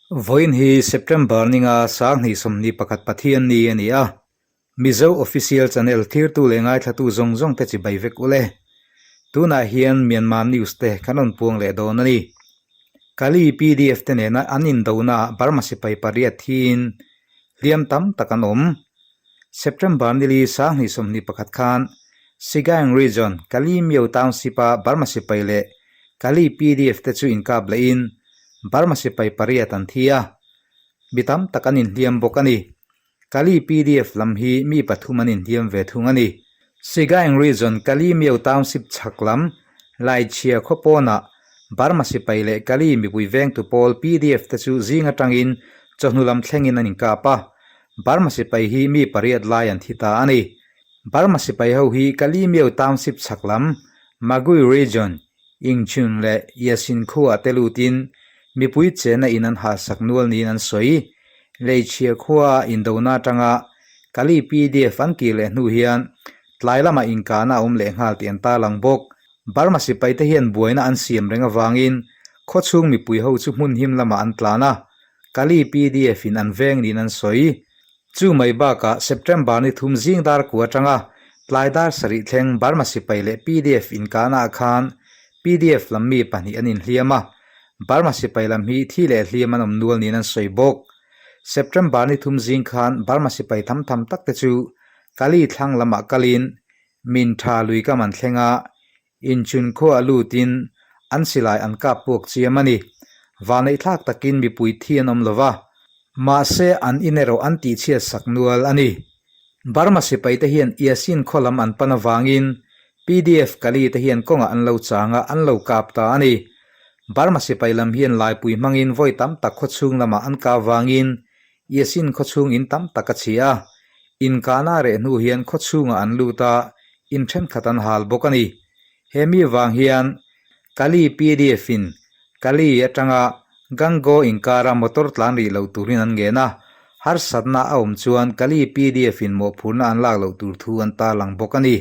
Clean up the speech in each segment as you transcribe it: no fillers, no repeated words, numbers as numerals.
Vawiin hi September ninga 2021 Pathian ni a ni a, Mizo Official Channel thirtu leh ngaithlatu zawng zawng te chibai vek ule. Tunah hian Myanmar News te kan rawn puang leh dawn a ni. Kali pdf te nena an indonaah Burma sipai pariat thiin hliam tam tak an awm. September nili 2021 khan Sagaing Region, Kalimyo Township-a Burma sipai leh Kali pdf te chu inkap lehin Burma sipai pariat an thi a, mi tam tak an inhliam bawk a ni. Kali pdf lam hi mi pathum an inhliam ve thung a ni. Sagaing Region Kali Myo Township chhak lam Laichhia khaw pawnah Burma sipai leh Kali mipui vengtu pawl pdf te chu zing atangin chawhnu lam thlengin an inkap a, Burma sipai hi mi pariat lai an thi ta a ni. Burma sipai ho hi Kali Myo Township chhak lam Magui Region, Ingchun leh Yasin khuaah te lutin mipui chenna in an halsak nual niin an sawi. Leichhia khua indona atanga Kali pdf an kir leh hnu hian tlai lamah inkahna a awm leh nghal tih an tarlang bawk. Burma sipaite hian buaina an siam reng avangin khawchhung mipui ho chu hmun him lamah an tlan a, Kali pdf in an veng niin an sawi. Chu mai bakah September ni thum zing dar kua atanga tlai dar sarih thleng Burma sipai leh pdf inkahnaah khan pdf lam mi pahnih an inhliam a, Burma sipai lam hi thi leh hliam an awm nual niin an sawi bawk. September ni thum zing khan Burma sipai tham tham tak te chu Kali thlang lamah kalin Min tha lui kam an thleng a, Inchhun khuaah lutin an silai an kap puak chiam a ni. Vaneihthlak takin mipui thi an awm lo va, mahse an in erawh an tihchhiat sak nual a ni. Burma sipaite hian Yasin khaw lam an pan avangin pdf Kali te hian kawngah an lo chang a, an lo kap ta a ni. Burma sipai lam hian laipui hmangin vawi tam tak khaw chhung lamah an kap vangin Yasin khaw chhung in tam tak a chhi a, inkahna reh hnu hian khaw chhungah an lut a, in thenkhat an hal bawk a ni. He mi vang hian Kali pdf in Kali atanga Gango inkara motor tlan rih loh turin an ngen a, harsatna a awm chuan Kali pdf in mawhphurhna an lak loh tur thu an tarlang bawk a ni.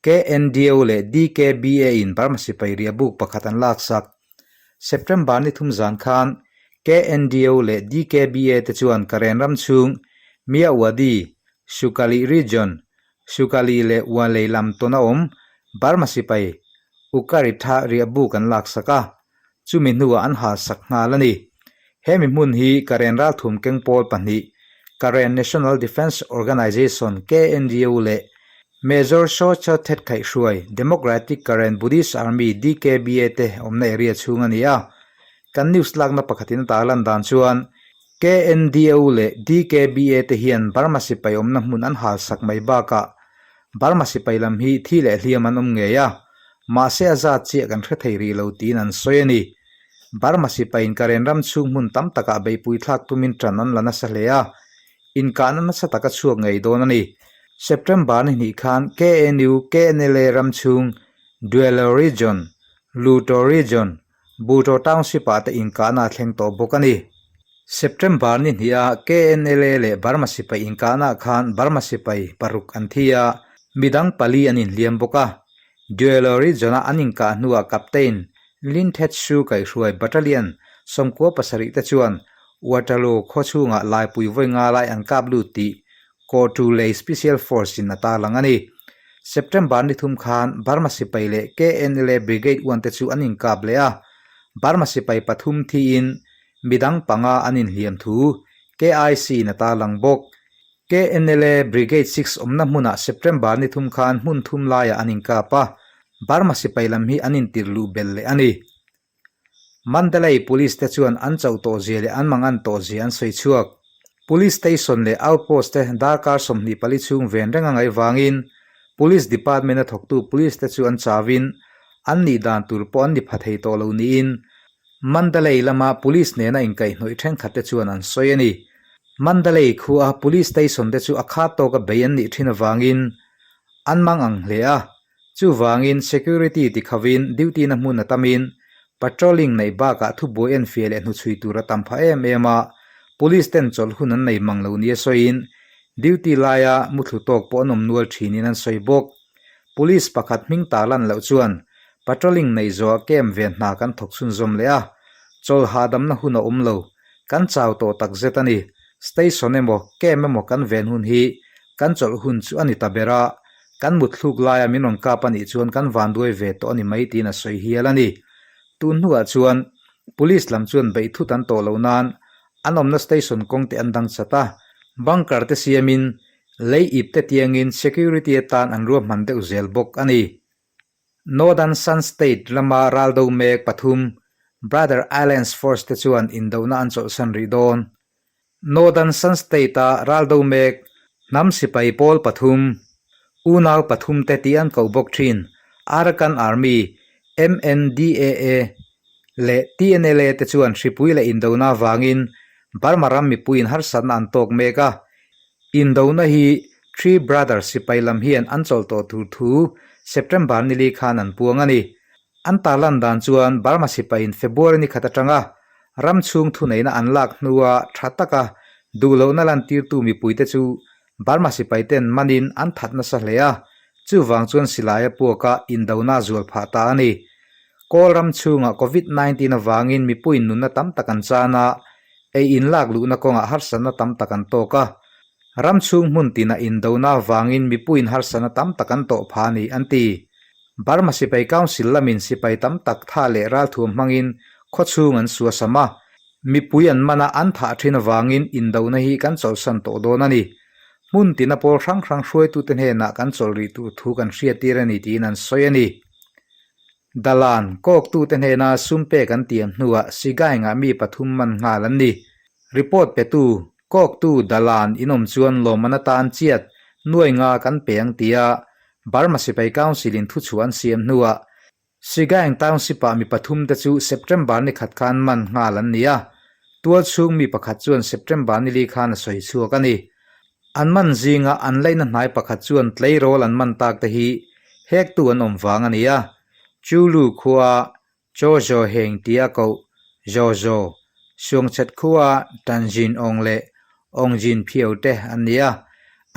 KNDO leh DKBA in Burma sipai riah buk pakhat an laksak. September ni thum zan khan KNDO leh DKBA te chuan Karen ram chhung Myawaddy, Sukali Region, Sukali leh Ualei lam tawn a awm Burma sipai Ukaritha riah buk an laksak a, chumi hnuah an halsak nghal a ni. Hemi hmun hi Karen ralthum keng pawl pahnih, Karen National Defence Organization, KNDO, leh Major Saw Chaw Thet Khaihhruai, Democratic Karen Buddhist Army, DKBA, te awmna area chhung a ni a. Kan news lakna pakhatin a tarlan dan chuan, KNDO leh DKBA te hian Burma sipai awmna hmun an halsak mai bakah Burma sipai lam hi thi leh hliam an awm ngei a, mahse a zat chiah kan hre thei rih lo tiin an sawi a ni. Burma sipaiin Karen ram chhung hmun tam takah beihpui thlak tumin ṭan an la nasa hle a, inkahna nasa tak a chhuak ngei dawn a ni. September ni hnih khan KNU, KNLA ram chhung Duelo Region, Luto Region, Buto Township-ah te inkahna a thleng tawh bawk a ni. September ni hniha KNLA leh Burma sipai inkahnaah khan Burma sipai paruk an thi a, midang pali an inhliam bawk a. Duelo Region-a an inkah hnuah Captain Lin Thet Su kaihhruai Battalion 97 te chuan Waterloo khaw chhungah laipui vawi nga lai an kap lut tih Kawhtu lei Special Force in a tarlang a ni. September ni thum khan Burma sipai leh KNLA Brigade one te chu an inkap leh a, Burma sipai pathum thiin midang panga an inhliam thu KIC in a tarlang bawk. KNLA Brigade 6 awmna hmunah September ni thum khan hmun thum laiah an inkap a, Burma sipai lam hi an intirh luh belh leh a ni. Mandalay Police te chuan an chauh tawh zia leh an mangan tawh zia an sawi chhuak. Police Station leh Outpost te darkar 24 chhung ven reng a ngaih vangin Police Department a thawktu Police te chu an chauin an nih dan tur pawh an ni pha thei tawh lo niin Mandalay lama Police nena inkaihhnawih thenkhat te chuan an sawi a ni. Mandalay khua Police Station te chu a khat tawka bei an nih thin avangin an mangang hle a, Chuvangin security ti khovin duty na hmun a tamin patrolling neih bakah thubuai enfiah leh hnuchhui tur a tam phah em em a, police ten chawlh hun an nei mang lo nia sawiin duty laia muthlu tawk pawh an awm nual thinin an sawi bawk. Police pakhat hming ta lan loh chuan patrolling neih zawhah camp ve hna kan thawk chhunzawm leh a, chawl hahdamna hun a awm lo. Kan chau tawh tak zet a ni. Station emaw, camp emaw kan ven hun hi kan chawlh hun chu a ni ta ber a, kan mutthluk laia min rawn kap a nih chuan kan vanduai ve tawh a ni mai tiin a sawi hial a ni. Tun hnuah chuan Police lam chuan beih thut an tawh loh nan an awmna station kawng te an dang chat a, bunker te siamin lei ip te tiangin security atan an ruahman deuh zel bawk a ni. Northern Shan State lama raldo mek pathum Brother Islands Force te chuan indona an chawlhsan rih dawn. Northern Shan State-a raldo mek hnam sipai pawl pathum, unau pathum te tih an koh bawk thin, Arakan Army, MNDAA, leh TNLA te chuan hripui leh indona avangin Burma ram mipuiin harsatna an tawk mek a, Indona hi Three Brothers sipai lam hian an chawlh tawh tur thu September nili khan an puang a ni. An tarlan dan chuan Burma sipaiin February ni khat atanga ram chhung thuneihna an lak hnua tha taka duhlohna lantirtu mipuite chu Burma sipaiten manin an that nasa hle a, chuvang chuan silai a puaka indona a zual phah ta a ni. Kawl ram chhungah Covid 19 avangin mipuiin nunna tam tak an chan a, ei in lak luhna kawngah harsatna tam tak an tawk a. Ram chhung hmun tinah indona avangin mipuiin harsatna tam tak an tawh phah a ni, an ti. Burma Sipai Council lamin sipai tam tak tha leh ralthuam hmangin khawchhung an suasam a, mipui an mana an thah thin avangin indona hi kan chawlhsan tawh dawn a ni. Hmun tina pawl hrang hrang hruaitute hnenah kan chawlh rih tur thu kan hriattir a ni tiin an sawi a ni. Dalan, kawktute hnena sum pek an tiam hnuah Sigaingah mi pathum man nghal an ni. Report petu, kawktu Dalan in awm chuan lawmman atan chiat nuai nga kan pe ang tia Burma Sipai Council in thuchhuah an siam hnuah Sigaing Township-ah mi pathum te chu September ni khat khan man nghal an ni a, tualchhung mi pakhat chuan September ni li khan a sawi chhuak a ni. An man zinga an laihna hnai pakhat chuan tleirawl an man tak te hi hektu an awm vang a ni a, Chulu khua Chawzaw heng tia koh Zawzaw, Suangchat khua Tanjin Awng leh Awngjin Phiau te an ni a,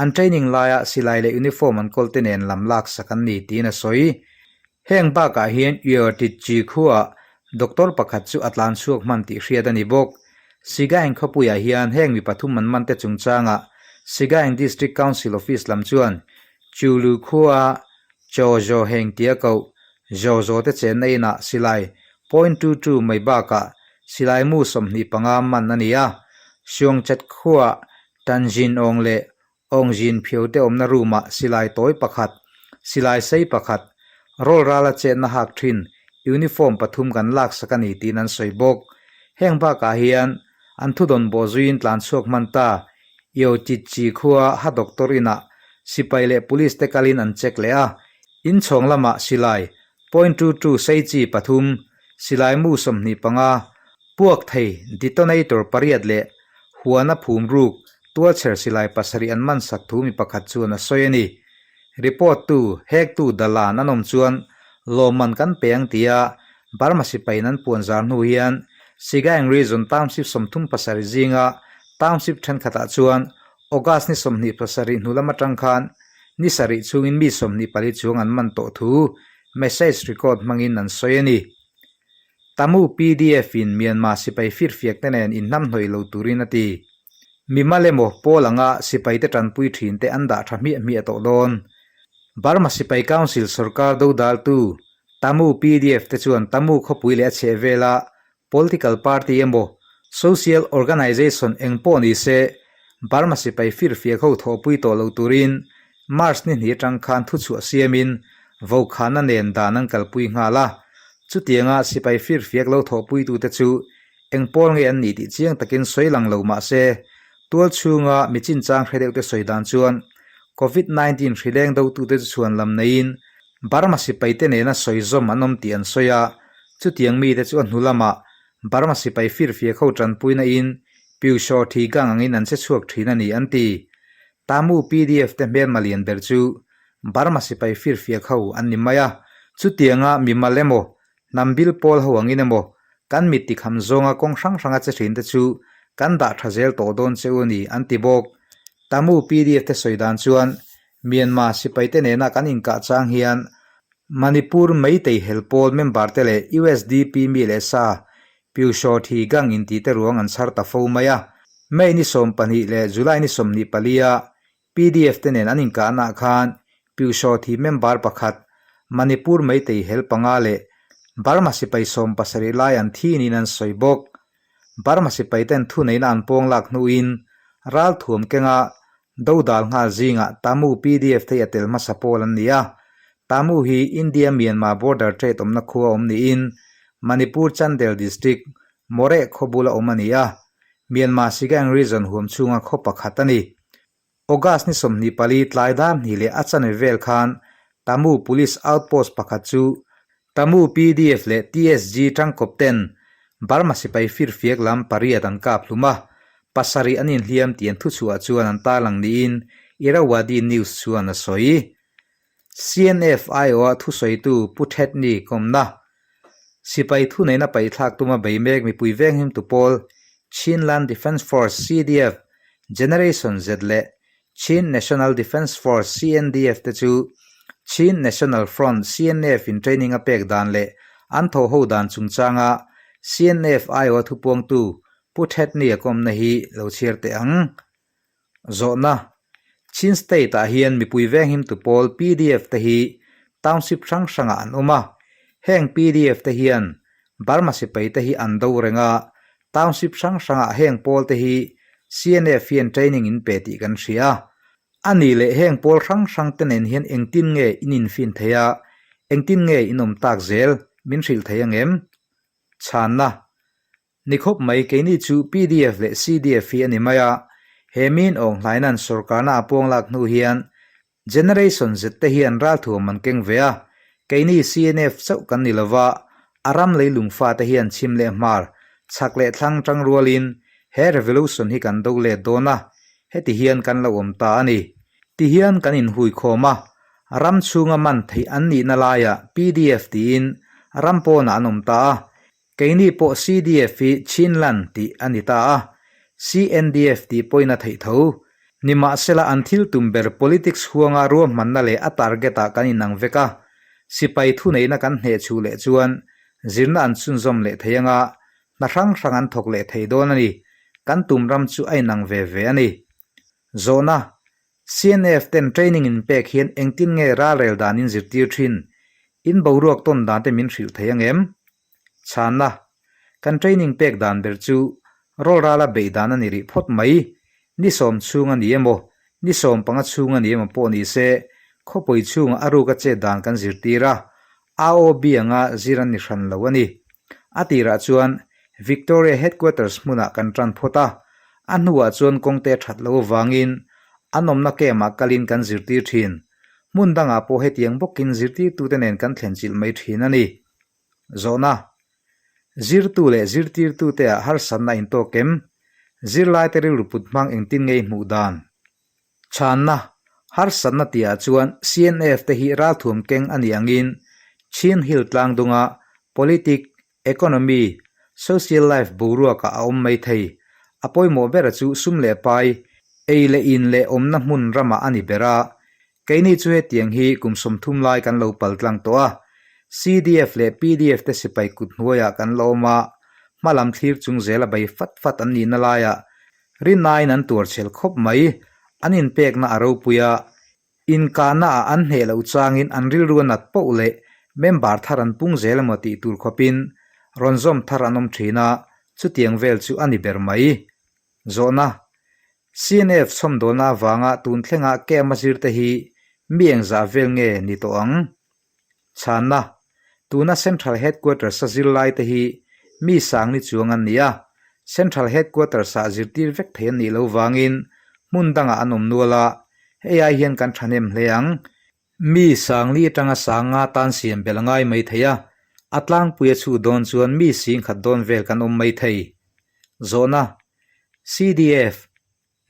an training laia silai leh uniform an kawl te nen lam laksak an ni tiin a sawi. Heng bakah hian Uertitchi khuaah doctor pakhat chu a tlan chhuak hman tih hriat a ni bawk. Sigaing khawpuiah hian heng mi pathum an man te chungchangah Sigaing District Council Office lam chuan Chulu khua Chaw Zaw heng tia koh Zaw Zaw te chenna inah silai point two two mai bakah silai mu 25 man a ni a. Suangchat khuaah Tanjin Awng leh Awngzin phiau te awmna room ah silai tawi pakhat, silai sei pakhat, roll rala chetna hak thin, uniform pathum kan laksak a ni tiin an sawi bawk. Heng bakah hian an thudawn bawh zuiin tlan chhuak hman ta, Io Chit Chi khua ha doctor inah sipai leh police te kalin an check leh a, inchhawng lamah silai point two two sei chi pathum, silai mu 25, puak thei detonator pariat leh huana phum ruk tualchher silai pasarih an man sak thu mi pakhat chuan a sawi a ni. Report tu, hektu Dalan an awm chuan lawmman kan pe ang tia Burma sipaiin an puan zar hnu hian Sigaing Region Township 37 zinga Township thenkhatah chuan August ni 27 hnu lam atang khan ni sarih chhungin mi 24 chuang an man tawh thu message record hmangin an sawi a ni. Tamu pdf in Myanmar sipai firfiak te nen inhnamhnawih lo turin a ti. Mimal emaw pawl anga sipai te tanpui thin te an dah tha hmiah hmiah tawh dawn. Burma Sipai Council sorkar dodaltu Tamu pdf te chuan Tamu khawpui leh a chhehvela Political party emaw social organization eng pawh ni se Burma sipai firfiak ho thawhpui tawh lo turin March ni hnih atang khan thuchhuah siamin vokhanna nen dan an kalpui nghal a. Chutianga sipai firfiak lo thawhpuitute chu eng pawl nge an nih tih chiang takin sawi lang lo mah se tual chhunga mi chinchang hre deuhte sawi dan chuan Covid 19 hrileng dotute chu chhuan lam neiin Burma sipaite nena sawi zawm an awm tih an sawi a, chutiang mite chu a hnu lamah Burma sipai firfiak ho tanpuina in Pyushaw thi gang angin an che chhuak thin a ni an ti. Tamu pdf te hmelma lian ber chu Burma sipai firfiak ho an ni mai a, chutianga mimal emaw hnam bil pawl ho angin emaw kan mit tikham zawnga kawng hrang hranga che thin te chu kan dah tha zel tawh dawn che u a ni an ti bawk. Tamu pdf te sawi dan chuan Myanmar sipaite nena kan inkah chang hian Manipur Meitei Hel Pawl member te leh usdp mi leh sa. Pyusawthi gang inti te ruang an chhar ta fo mai a. May ni 12 leh July ni 24 a PDF te nen an inkahnaah khan Pyusawthi member pakhat Manipur Meitei hel panga leh Burma sipai 70 lai an thi niin an sawi bawk. Burma sipai ten thuneihna an pawng lak hnuin ralthuam kenga dodal nghal zingah Tamu PDF te hi a tel hmasa pawl an ni a. Tamu hi India-Myanmar border trade awmna khua awm niin Manipur Chandel district Moreh khaw bula awm a ni a, Myanmar Sagaing region huam chhunga khaw pakhat a ni. August ni 24 tlai dar hnih leh a chanve vel khan Tamu Police Outpost pakhat chu Tamu PDF leh TSG tangkawp ten Burma sipai firfiak lam pariat an kap hlum a, pasarih an inhliam tih an thuchhuah chuan an tarlang niin Irrawaddy News chuan a sawi. CNF aiawha thusawitu Pu Thetni kawmna, sipai thuneihna paihthlak tuma bei mek mipui venghimtu pawl Chinland Defence Force, CDF, Generation Z leh Chin National Defence Force, CNDF, te chu Chin National Front, CNF, in training a pek dan leh an thawhho dan chungchanga CNF aiawha thupuangtu Pu Thetni a kawmna hi lo chhiar teh ang. Zawhna, Chin State ah hian mipui venghimtu pawl PDF te hi township hrang hrangah an awm a. Heng PDF te hian Burma sipai te hi an do reng a, township hrang hrangah heng pawl te hi CNF hian training in pe tih kan hria. A nih leh heng pawl hrang hrang te nen hian engtin nge in infin thei a, engtin nge in awm tak zel min hrilh thei angem? Chhanna, Ni khawp mai, keini chu pdf leh CDF hi a ni mai a, he miin awnghlaina'n sawrkarna a puang lak hnu hian Generation Z te hian ralthuam an keng ve a, keini CNF chauh kan ni lova, a ram leilung fate hian chhim leh hmar, chhak leh thlang tang rualin he revolution hi kan do let dawn a, heti hian kan lo awm ta a ni. Ti hian kan inhuikhawm a, ram chhunga man theih an nihna laiah pdf tiin ram pawnah an awm ta a, Keini pawh CDF hi Chinland tih a ni ta a, CNDF tih pawhin a theih tho. Nimahsela an thil tum ber politics huanga ruahmanna leh a target ah kan inang vek a, sipai thuneihna kan hneh chhuh leh chuan zirna an chhunzawm leh thei anga hna hrang hrang an thawk leh thei dawn a ni. Kan tum ram chu a inang ve ve a ni. Zawhna, CNF ten training in pek hian engtin nge ralrel dan in zirtir thin? In boruak tawn dan te min hrilh thei ang em? Chhanna, Kan training pek dan ber chu rawlrala beih dan a ni rih phawt mai. Ni sawm chhung a ni emaw, ni sawm panga chhung a ni emaw pawh ni se, khawpui chhungah a ruka chet dan kan zirtir a, AOB anga zir an ni hran lo a ni. A tirah chuan Victoria Headquarters hmunah kan tan phawt a, a hnuah chuan kawngte a that loh avangin an awmna camp-ah kalin kan zirtir thin. Hmun dangah pawh hetiang bawkin zirtirtute nen kan thlen chilh mai thin a ni. Zawhna, Zirtu leh zirtirtute ah harsatna intawk em? Zirlaite rilru put hmang engtin nge i hmuh dan? Chhanna, Harsatna tihah chuan CNF te hi ralthuam keng a nih angin Chin Hill tlangdunga politic, economy, social life boruakah a awm mai thei. A pawimawh bera chu sum leh pai, ei leh in leh awmna hmun ramah a ni ber a. Keini chu hetiang hi kum 30 lai kan lo pal tlang tawh a. CDF leh PDF te sipai kut hnuaiah kan la awm a, hmalam thlir chung zela bei fat fat an nihna laiah Rinaiin an tuar chhel khawp mai, an inpekna a ropui a, inkahnaah an hneh loh changin an rilru a nat poh leh member thar an pung zel emaw tih tur khawpin rawn zawm thar an awm thin a, chutiang vel chu a ni ber mai. Zawhna, CNF chhawmdawlna avanga tun thlenga camp a zirte hi mi engzah vel nge ni tawh ang? Chhanna, Tuna Central Headquarters-a zirlaite hi mi sang ni chuang an ni a, Central Headquarters-ah zirtir vek thei an nih loh vangin hmun dangah an awm nual a, hei ai hian kan thahnem hle ang. Mi sang li atanga sang nga tan siam belh a ngai mai thei a, a tlangpui a chhuh dawn chuan mi sing khat dawn vel kan awm mai thei. Zawhna, CDF,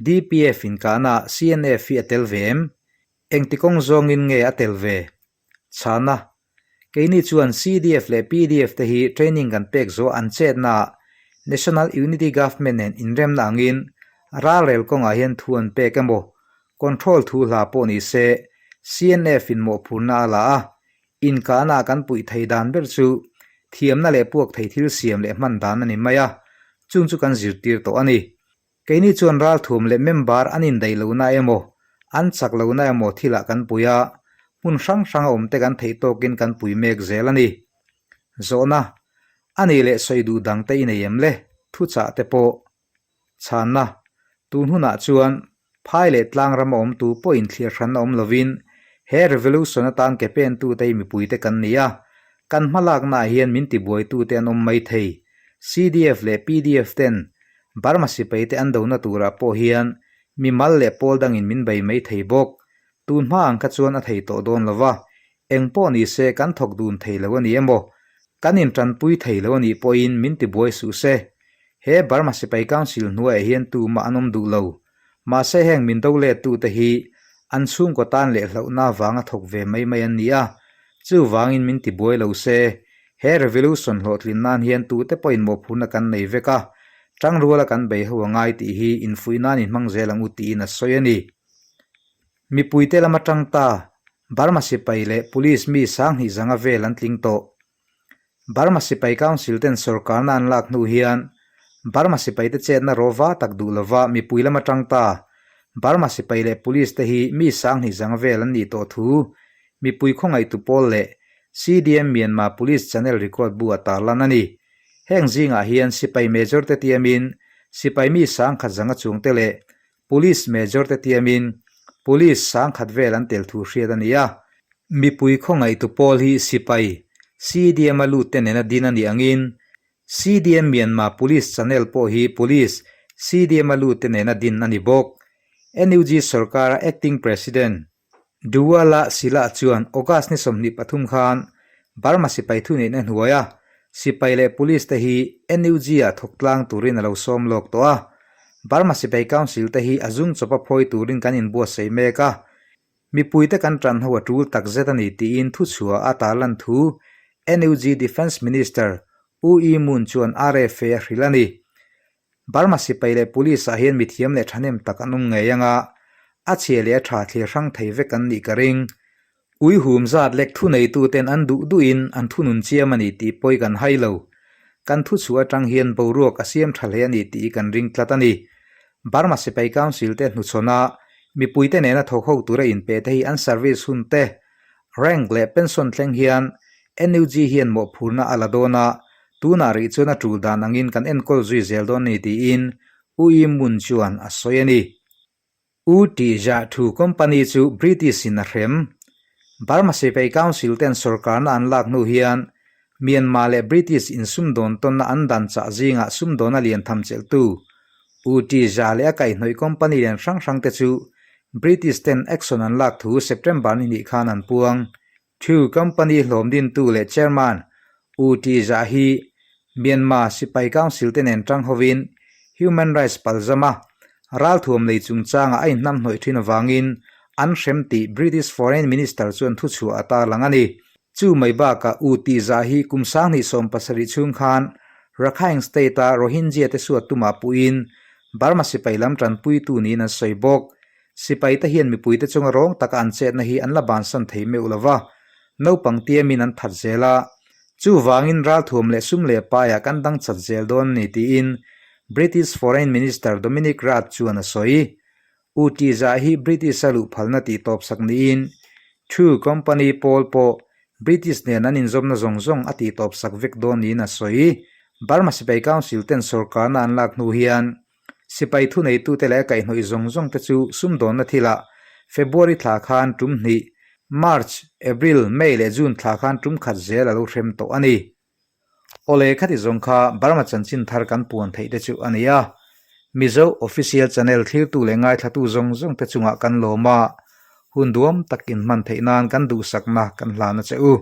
DPF inkahnaah CNF hi a tel ve em? Engti kawng zawngin nge a tel ve? Chhana, Keini chuan CDF leh PDF te hi training kan pek zawh an chetnaah National Unity Government nen inremna angin ralrel kawngah hian thu an pek emaw, control thu hla pawh ni se CNF in mawhphurna a la a, inkahnaah kan puih thei dan ber chu Thiamna leh puak thei thil siam leh hman dan a ni mai a, chung chu kan zirtir tawh a ni. Keini chuan ralthuam leh member an indaih lohna emaw, an chak lohna emaw thilah kan pui a, hmun hrang hranga awmte kan theih tawkin kan pui mek zel a ni. Zawhna, A nih leh sawi duh dangte i nei em le? Thuchah te pawh. Chhanna, Tun hunah chuan phai leh tlang rama awmtu pawh inthliar hranna awm lovin he revolution atan ke pentute hi mipuite kan ni a, kan hmalaknaah hian min tibuaitute an awm mai thei. CDF leh pdf ten Burma sipaite an dona turah pawh hian mimal leh pawl dangin min bei mai thei bawk. Tun hma ang kha chuan a thei tawh dawn lova, eng pawh ni se kan thawk dun thei lo a ni emaw, kan intanpui thei lo a nih pawhin min tibuai suh se. He Burma Sipai Council hnuaiah hian tumah an awm duh lo. Mahse heng min do lettute hi an chhungkaw tan leh hlauhna avanga thawk ve mai mai an ni a, chuvangin min tibuai lo se. He revolution hlawhtlin nan hian tute pawhin mawhphurhna kan nei vek a, tangruala kan bei ho a ngai tih hi infuih nan inhmang zel ang u tiin a sawi a ni. Mipuite lam atang ta Burma sipai leh police mi 2000 zanga vel an tling tawh. Burma sipai council ten sorkarna an lak hnu hian Burma sipaite chetna rawva tak duh lova mipui lam atang ta Burma sipai leh police te hi mi 2000 zanga vel an nih tawh thu mipui khawngaihtu pawl leh CDM Myanmar Police Channel record bu a tarlan a ni. Heng zingah hian sipai major te tiamin sipai mi 1000 zanga chungte leh Police Major te tiamin Police 1000 vel an tel thu hriat a ni a. Mipui khawngaihtu pawl hi sipai CDM a lut te nena din a nih angin CDM Myanmar Police Channel pawh hi Police CDM a lut te nena din a ni bawk. NUG sorkara Acting President Duwala Sila chuan August ni 23 khan Burma sipai thuneihna hnuaia sipai leh police te hi NUG-ah thawk tlang turin a lo sawm lawk tawh a. Burma sipai council te hi a zung chawpa phawi turin kan inbuatsaih mek a, mipuite kan tan ho a tul takzet a ni tiin thuchhuah a tarlan thu NUG Defence Minister U Yi Mun chuan RFA a hrilh a ni. Burma sipai leh police ah hian mithiam leh thahnem tak an awm ngei ang a, a chhia leh a tha thlir hrang thei vek an nih ka ring. Ui hum zat lek thuneitu ten an duh duhin an thunun chiam a ni tih pawi kan hai lo. Kan thuchhuah atang hian boruak a siam tha hle a ni tih kan ring tlat a ni. Burma sipai council te hnuchhawn a, mipuite nena thawk ho tura inpe te hi an service hun te, rank leh pension thleng hian NUG hian mawhphurna a la dawn a, Tunah rih chuan a tul dan angin kan enkawl zui zel dawn a ni tiin U Yi Mun chuan a sawi a ni. U Ti Za Thu Company chu British in a hrem. Burma Sipai Council ten sorkarna an lak hnu hian Myanmar leh British in sumdawn tawnna an dan chah zingah sumdawna lian tham chelhtu U Ti Za leh a kaihhnawih company lian hrang hrang te chu British ten action an lak thu September ni hnih khan an puang. Thu company hlawm dintu leh chairman U Ti Za hi Myanmar sipai council te nen tang hovin human rights palzama ralthuam lei chungchangah a inhnamhnawih thin avangin an hrem tih British Foreign Minister chuan thuchhuah a tarlang a ni. Chu mai bakah U Ti Za hi kum 2017 chhung khan Rakhine State-a Rohingya te suat tumah puhin Burma sipai lam tanpuitu niin an sawi bawk. Sipaite hian mipuite chunga rawng taka an chetna hi an la bansan thei meuh lo va, naupang tiamin an that zel a. Chuvangin ralthuam leh sum leh paiah kan dang chat zel dawn a ni tiin British Foreign Minister Dominic Raab chuan a sawi. U Tizah hi British-a luh phalna tih tawpsak niin True Company pawl pawh British nen an inzawmna zawng zawng a tih tawpsak vek dawn niin a sawi. Burma Sipai Council ten sorkarna an lak hnu hian Sipai thuneitute leh kaihhnawih zawng zawng te chu sumdawnna thilah February thla khan tum hnih, March, April, May leh June thla khan tum khat zel a lo hrem tawh a ni. Awle khati zawng kha Burma chanchin thar kan puan theih te chu a ni a. Mizo Official Channel thlirtu leh ngaithlatu zawng zawng te chungah kan lawm a, hun duam tak inhman theih nan kan duhsakna kan hlan a che u.